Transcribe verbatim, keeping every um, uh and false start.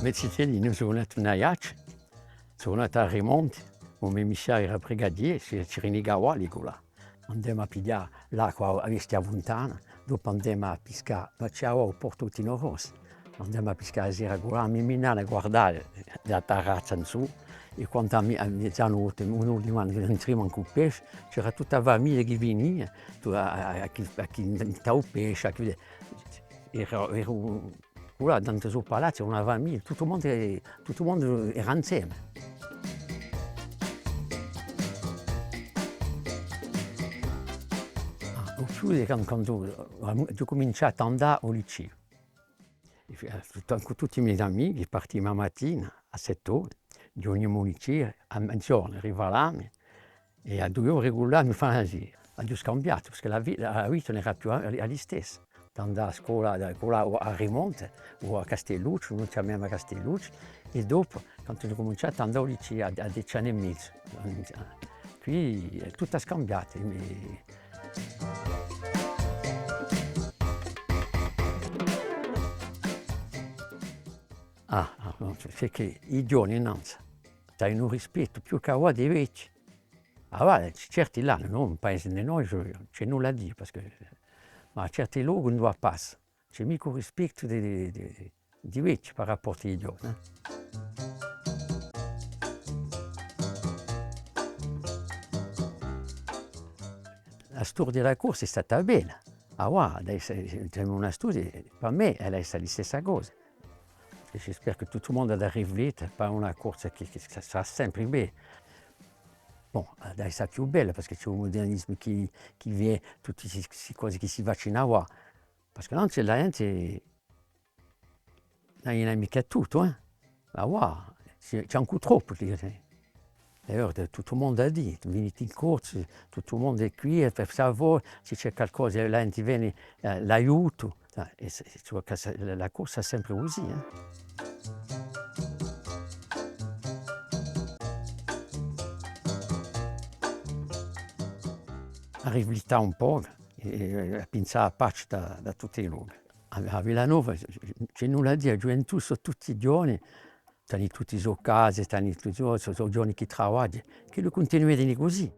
Mè ziteddu, sò natu in Aiacciu, sò natu à Rimonte, u me missiavu era brigadiere, ci, ci rinicava à Ligula. Andemu à piglià l'acqua à, à Bestia Funtana, dopu andemu à piscà, ma ci avia u portu di Tino Rossi. Andemu à piscà a sera cù a me minnana à guardà da tarrazza in sù, è quandu à mi-, à mezanotte, unu di mane, ùn entriamu mancu u pesciu, c'era tutta a famiglia chì vinia, tu-, à, à, à chì, à chì inventava u pesciu, à chì, era, era un, quella, dantu à u palazzu, una famiglia, tuttu u mondu, tuttu u mondu era inseme. Ah, u più di quandu, quandu aghju cuminciatu à andà à u liceu. È fi-, eh, tut-, cù tutti i me amichi, partiamu a matina à sett'ore, ghjunghjiamu à u liceu, à meziornu arrivalamu, è à dui ore riculavamu, enfin, sì, aghju scambiatu, perchè a vi-, a vita ùn era più a, a, a listessa. D'andà à a scola, da, quella à Rimonte, o à Castellucciu, noi chjamemu Castellucciu, è dopu, quandu aghju cuminciatu à andà à u liceu à, à dece anni è mezu, quì hè tuttu scambiatu, è mi-, Ah, ah, nò, perchè i ghjovani nanzu t'anu un rispettu più cà avà di i vechji. Avà, c-, certi l'anu, nò? In paese di noi, ci hè nulla à dì, perchè, ma certi lochi induva passu, ci hè micca u rispettu di, di, di, di i vechji par rapportu à i ghjovani, eh. A storia di a Corsica hè stata bella. Avà, adesso, eh, ci hè una storia, per mè, hè a stessa cosa. È j'espère chì tuttu u mondu hà da riflette per una Corsica chì, chì sarà sempre bella. Bon, hà da esse più bella, perchè ci hè u mudernisimu chì, chì vene, tutte ste, ste cose chì si facenu avà. Perchè nanzu a ghjente ùn hà micca tuttu, eh. Ma avà, ci hè, ci hè ancu troppu, dicu. È ora tuttu u mondu hà da dì, venite in Corsica, tuttu u mondu hè quì, è per sapè, s'ellu ci hè qualcosa, a ghjente vene, eh, l'aiutu, eh, è s-, s-, a Corsica hè sempre cusì, eh. À riflette un pocu, è, è à pinsà à pace da, da tutti i lochi. À, à Villanova, ci hè nulla à dì, a ghjuventù sò tutti ghjovani, t'ani tutti i so casi, t'ani tutti, sò, sò ghjovani chì travaglianu, chì elli cuntinueghjani cusì.